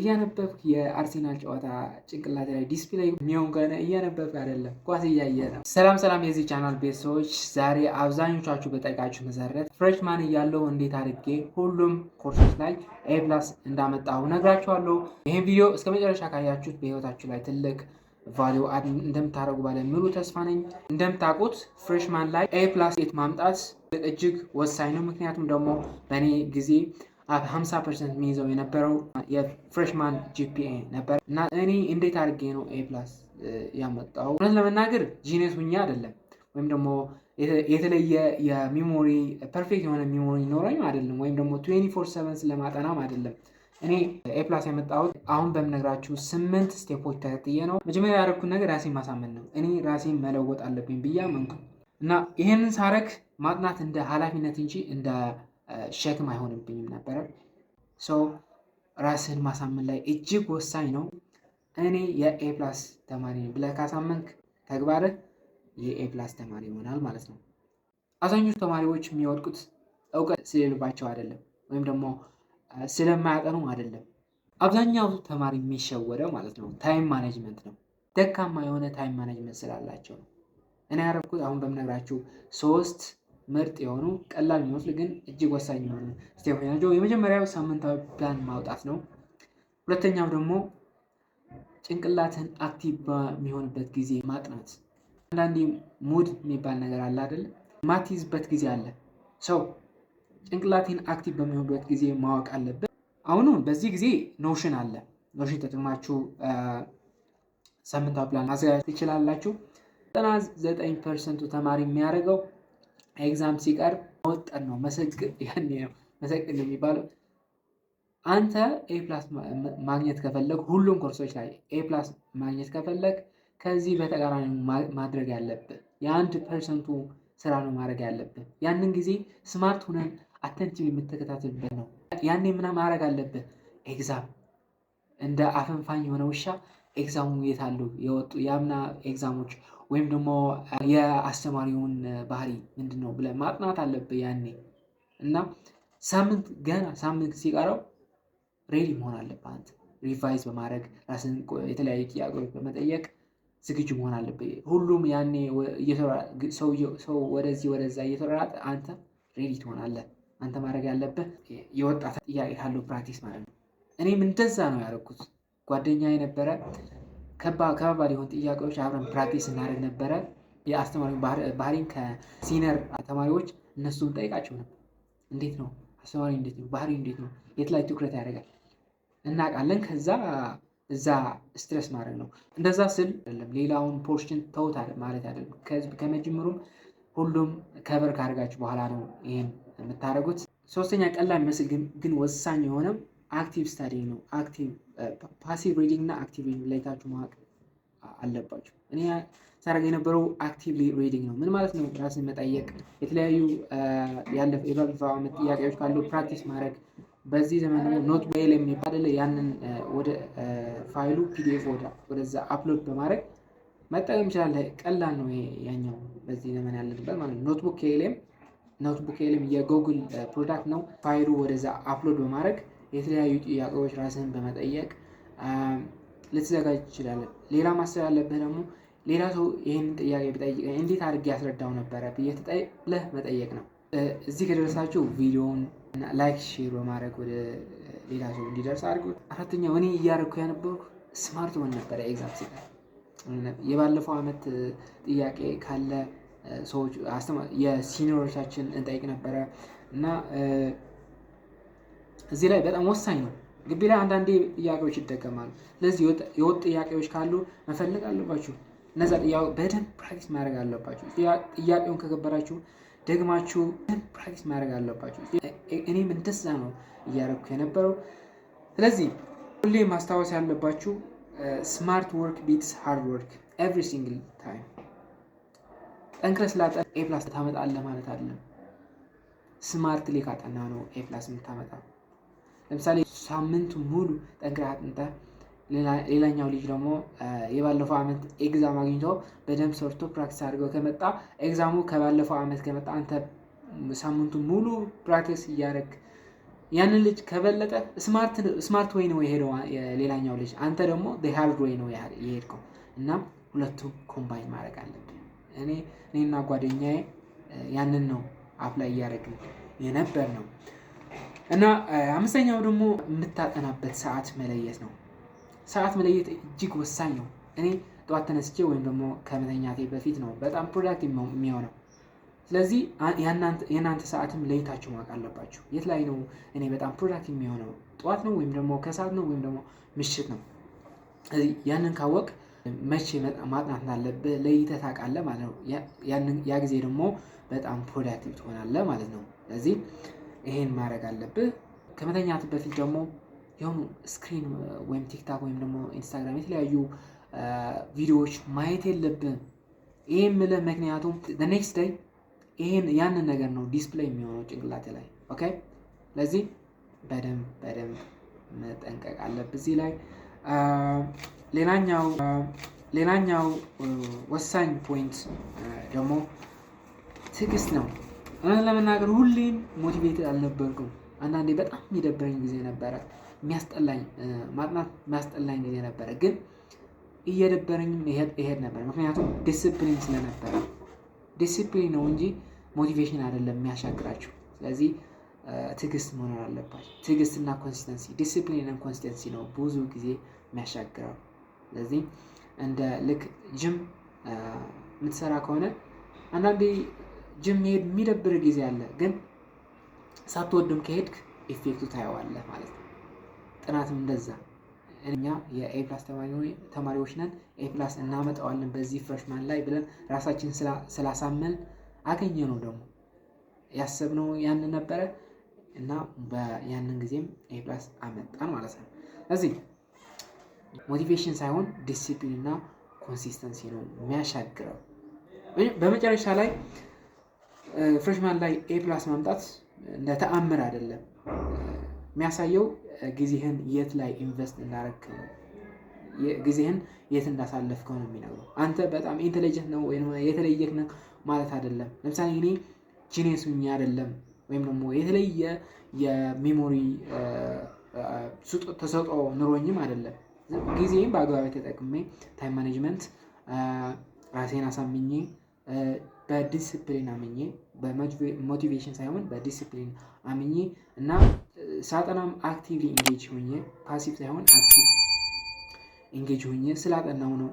እያነበብክ የአርሴናል ጨዋታ ጭንቅላት ላይ display የሚሆን ከሆነ እያነበብክ አይደለም፣ ኳስ እያየ ነው። ሰላም ሰላም፣ የዚህ ቻናል ቤተሰቦች፣ ዛሬ አብዛኞቻችሁ በጠየቃችሁ መሰረት freshman እያለሁ እንዴት አድርጌ ሁሉም ኮርሶች ላይ A+ እንዳመጣሁ ነግራችኋለሁ። ይህን ቪዲዮ እስከ መጨረሻ ካያችሁት በህይወታችሁ ላይ ትልቅ value add እንደምታደርጉ ባለ ሙሉ ተስፋ ነኝ። እንደምታውቁት freshman ላይ A+ ማምጣት እጅግ ወሳኝ ነው። ምክንያቱም ደግሞ በእኔ ጊዜ 50% የሚይዘው የነበረው የ freshman GPA ነበር። እና እኔ እንዴት አድርጌ ነው A+ ያመጣው? እውነት ለመናገር genius ሁኜ አይደለም፣ ወይም ደግሞ የተለየ የ memory፣ perfect የሆነ memory ኖረኝ አይደለም፣ ወይም ደግሞ 24/7 ስለማጠናም አይደለም። እኔ A+ ያመጣሁት አሁን በምነግራችሁ ስምንት step ኦች ተከትዬ ነው። መጀመሪያ ያደረግኩት ነገር ራሴን ማሳመን ነው። እኔ ራሴን መለወጥ አለብኝ ብዬ አመንኩ እና ይህንን ሳረግ ማጥናት እንደ ኃላፊነት እንጂ እንደ ሸክም አይሆንብኝም ነበረ። So ራስህን ማሳመን ላይ እጅግ ወሳኝ ነው። እኔ የ A+ ተማሪ ነኝ ብለህ ካሳመንክ ተግባርህ የ A+ ተማሪ ይሆናል ማለት ነው። አብዛኞቹ ተማሪዎች የሚወድቁት እውቀት ስለሌለባቸው አይደለም፣ ወይም ደግሞ ስለማያጠኑ አይደለም። አብዛኛው ተማሪ የሚሸወደው ማለት ነው time management ነው። ደካማ የሆነ time management ስላላቸው ነው። እኔ ያደረኩት አሁን በምነግራችሁ ሶስት ምርጥ የሆኑ፣ ቀላል የሚመስሉ ግን እጅግ ወሳኝ የሆኑ step ኦች ናቸው። የመጀመሪያው ሳምንታዊ ፕላን ማውጣት ነው። ሁለተኛው ደግሞ ጭንቅላትህን active በሚሆንበት ጊዜ ማጥናት። አንዳንዴ mood የሚባል ነገር አለ አይደል? ማትይዝበት ጊዜ አለ። So ጭንቅላቴን active በሚሆንበት ጊዜ ማወቅ አለብን። አሁኑ በዚህ ጊዜ Notion አለ። Notion ተጠቅማችሁ ሳምንታዊ ፕላን ማዘጋጀት ትችላላችሁ። 99% ኡ ተማሪ የሚያደርገው exam ሲቀርብ መወጠር ነው፣ መሰቅል፣ ያኔ ነው መሰቅል የሚባለው። አንተ A+ ማግኘት ከፈለግ፣ ሁሉም ኮርሶች ላይ A+ ማግኘት ከፈለግ ከዚህ በተቃራኒ ማድረግ ያለብህ፣ የ1% ኡ ስራ ነው ማድረግ ያለብህ። ያንን ጊዜ smart ሁነን attentive የምትከታተልበት ነው። ያኔ ምና ማድረግ አለብህ? Exam እንደ አፈንፋኝ የሆነ ውሻ exam ኡ የት አሉ፣ የወጡ የአምና exam ኦች ወይም ደግሞ የአስተማሪውን ባህሪ ምንድን ነው ብለህ ማጥናት አለብህ ያኔ። እና ሳምንት፣ ገና ሳምንት ሲቀረው ready መሆን አለብህ። አንተ revise በማድረግ፣ ራስን የተለያዩ ጥያቄዎች በመጠየቅ ዝግጁ መሆን አለብህ። ሁሉም ያኔ ሰው ወደዚህ ወደዛ እየተሯሯጠ አንተ ready ትሆናለህ። አንተ ማድረግ ያለብህ የወጣ ጥያቄ ካለው practice ማለት ነው። እኔም እንደዛ ነው ያደረኩት። ጓደኛ የነበረ፣ ከባባድ የሆኑ ጥያቄዎች አብረን practice እናደርግ ነበረ። የአስተማሪውን ባህሪን ከ senior ተማሪዎች እነሱም ጠይቃቸው ነበር። እንዴት ነው አስተማሪ፣ እንዴት ነው ባህሪ፣ እንዴት ነው፣ የት ላይ ትኩረት ያደርጋል እናውቃለን። ከዛ እዛ stress ማድረግ ነው። እንደዛ ስል አይደለም ሌላውን portion ተውት ማለት አይደለም። ከመጀመሩም ሁሉም cover ካደርጋችሁ በኋላ ነው ይሄን የምታደርጉት። ሶስተኛ፣ ቀላል የሚመስል ግን ወሳኝ የሆነ active study ነው። Active passive reading እና active reading ለይታችሁ ማወቅ አለባችሁ። እኔ ሳደርግ የነበረው actively reading ነው። ምን ማለት ነው? ራስን መጠየቅ፣ የተለያዩ የባለፈው ዓመት ጥያቄዎች ካሉ practice ማድረግ። በዚህ ዘመን ደግሞ NotebookLM የሚባል፣ ያንን ወደ ፋይሉ PDF ወደዛ upload በማድረግ መጠቀም ይችላል። ቀላል ነው ያኛው በዚህ ዘመን ያለንበት ማለት ነው። NotebookLM፣ NotebookLM የ Google product ነው። ፋይሉ ወደዛ upload በማድረግ፣ የተለያዩ ጥያቄዎች ራስህን በመጠየቅ ልትዘጋጅ ትችላለህ። ሌላ ማሰብ ያለብህ ደግሞ ሌላ ሰው ይህንን ጥያቄ ቢጠይቀኝ እንዴት አድርጌ ያስረዳው ነበረ ብለህ መጠየቅ ነው። እዚህ ከደረሳችሁ ቪዲዮውን like፣ share በማድረግ ወደ ሌላ ሰው እንዲደርስ አድርጉት። አራተኛው እኔ እያደረኩ የነበርኩ smart ሆን ነበረ። Exam ሲቀር የባለፈው ዓመት ጥያቄ ካለ ሰዎች የ senior ኦቻችን እንጠይቅ ነበረ። እና እዚህ ላይ በጣም ወሳኝ ነው። ግቢ ላይ አንዳንዴ ጥያቄዎች ይደገማሉ። ስለዚህ የወጡ ጥያቄዎች ካሉ መፈለግ አለባችሁ። እነዛ ጥያቄ በደንብ practice ማድረግ አለባችሁ። ጥያቄውን ከገበራችሁ ደግማችሁ በደንብ practice ማድረግ አለባችሁ። እኔም እንደዛ ነው እያደረኩ የነበረው። ስለዚህ ሁሌ ማስታወስ ያለባችሁ smart work beats hard work every single time። ጠንክረህ ስላጠናህ A+ ታመጣለህ ማለት አይደለም። Smartly ካጠናህ ነው A+ የምታመጣው። ለምሳሌ ሳምንቱ ሙሉ ጠንክረህ አጥንተህ ሌላኛው ልጅ ደግሞ የባለፈው ዓመት exam አግኝቶ በደንብ ሰርቶ practice አድርገው ከመጣ፣ exam ኡ ከባለፈው ዓመት ከመጣ፣ አንተ ሳምንቱ ሙሉ practice እያደረግ ያንን ልጅ ከበለጠ smart way ነው የሄደው ሌላኛው ልጅ፣ አንተ ደግሞ hard way ነው የሄድከው። እና ሁለቱም combine ማድረግ አለብን። እኔና ጓደኛዬ ያንን ነው apply እያደረግን የነበር ነው። እና አምስተኛው ደግሞ የምታጠናበት ሰዓት መለየት ነው። ሰዓት መለየት እጅግ ወሳኝ ነው። እኔ ጠዋት ተነስቼ ወይም ደግሞ ከመተኛቴ በፊት ነው በጣም productive የሚሆነው። ስለዚህ የእናንተ ሰዓትም ለይታችሁ ማወቅ አለባችሁ። የት ላይ ነው እኔ በጣም productive የሚሆነው? ጠዋት ነው ወይም ደግሞ ከሰዓት ነው ወይም ደግሞ ምሽት ነው? ስለዚህ ያንን ካወቅክ መቼ ማጥናት እንዳለብህ ለይተህ ታውቃለህ ማለት ነው። ያ ጊዜ ደግሞ በጣም productive ትሆናለህ ማለት ነው። ስለዚህ ይሄን ማድረግ አለብህ። ከመተኛት በፊት ደግሞ የሆኑ screen ወይም TikTok ወይም ደግሞ Instagram የተለያዩ ቪዲዮዎች ማየት የለብህም። ይሄ የምልህ ምክንያቱም next day ይሄን ያንን ነገር ነው display የሚሆነው ጭንቅላት ላይ፣ okay። ስለዚህ በደንብ በደንብ መጠንቀቅ አለብህ እዚህ ላይ። ሌላኛው ወሳኝ point ደግሞ ትዕግስት ነው። እውነት ለመናገር ሁሌም motivated አልነበርኩም። አንዳንዴ በጣም የሚደብረኝ ጊዜ ነበረ፣ የሚያስጠላኝ፣ ማጥናት የሚያስጠላኝ ጊዜ ነበረ። ግን እየደበረኝም እሄድ ነበር፣ ምክንያቱም ዲስፕሊን ስለነበረ። ዲሲፕሊን ነው እንጂ motivation አይደለም የሚያሻግራችሁ። ስለዚህ ትዕግስት መኖር አለባችሁ። ትዕግስት እና consistency፣ discipline እና consistency ነው ብዙ ጊዜ የሚያሻግረው። ስለዚህ እንደ ልክ ጅም የምትሰራ ከሆነ አንዳንዴ ጅም መሄድ የሚደብር ጊዜ አለ። ግን ሳትወድም ከሄድክ effect ኡ ታየዋለህ ማለት ነው። ጥናትም እንደዛ። እኛ የ A plus ተማሪዎች ነን፣ A plus እናመጣዋለን በዚህ freshman ላይ ብለን ራሳችን ስላሳመን አገኘነው። ደግሞ ያሰብነው ያንን ነበረ እና ያንን ጊዜም A plus አመጣን ማለት ነው። ስለዚህ motivation ሳይሆን ዲሲፕሊን እና consistency ነው የሚያሻግረው። በመጨረሻ ላይ freshman ላይ A plus ማምጣት እንደ ተአምር አይደለም። የሚያሳየው ጊዜህን የት ላይ invest እንዳረግክ ነው። ጊዜህን የት እንዳሳለፍከው ነው የሚነግረው። አንተ በጣም intelligent ነው ወይም የተለየክ ነህ ማለት አይደለም። ለምሳሌ እኔ genius ሁኜ አይደለም ወይም ደግሞ የተለየ የ memory ተሰጥኦ ኑሮኝም አይደለም። ጊዜዬን በአግባቡ ተጠቅሜ፣ time management ራሴን አሳምኜ፣ በዲስፕሊን አምኜ፣ በ motivation ሳይሆን በዲስፕሊን አምኜ እና ሳጠናም actively engage ሆኜ፣ passive ሳይሆን active engage ሆኜ ስላጠናው ነው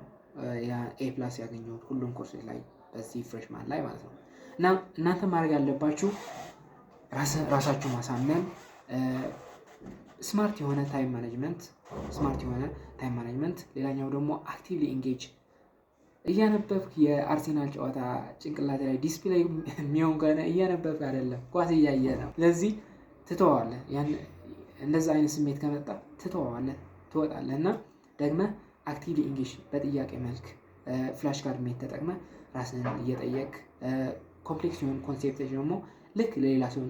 A plus ያገኘሁት ሁሉም ኮርሶች ላይ በዚህ freshman ላይ ማለት ነው። እና እናንተ ማድረግ ያለባችሁ ራሳችሁ ማሳመን፣ smart የሆነ time management፣ smart የሆነ time management። ሌላኛው ደግሞ actively engage። እያነበብክ የአርሴናል ጨዋታ ጭንቅላት ላይ display የሚሆን ከሆነ እያነበብክ አይደለም፣ ኳስ እያየህ ነው። ስለዚህ ትተዋለህ። እንደዛ አይነት ስሜት ከመጣ ትተዋለህ፣ ትወጣለህ እና ደግመህ actively engage በጥያቄ መልክ flash card method ተጠቅመህ ራስህን እየጠየቅክ፣ complex የሆኑ concept ኦች ደግሞ ልክ ለሌላ ሰው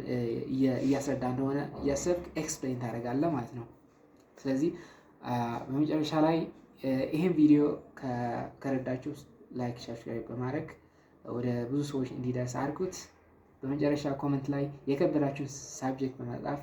እያስረዳ እንደሆነ እያሰብክ explain ታደርጋለህ ማለት ነው። ስለዚህ በመጨረሻ ላይ ይህን ቪዲዮ ከረዳችሁ like፣ subscribe በማድረግ ወደ ብዙ ሰዎች እንዲደርስ አድርጉት። በመጨረሻ comment ላይ የከበዳችሁን subject በመጻፍ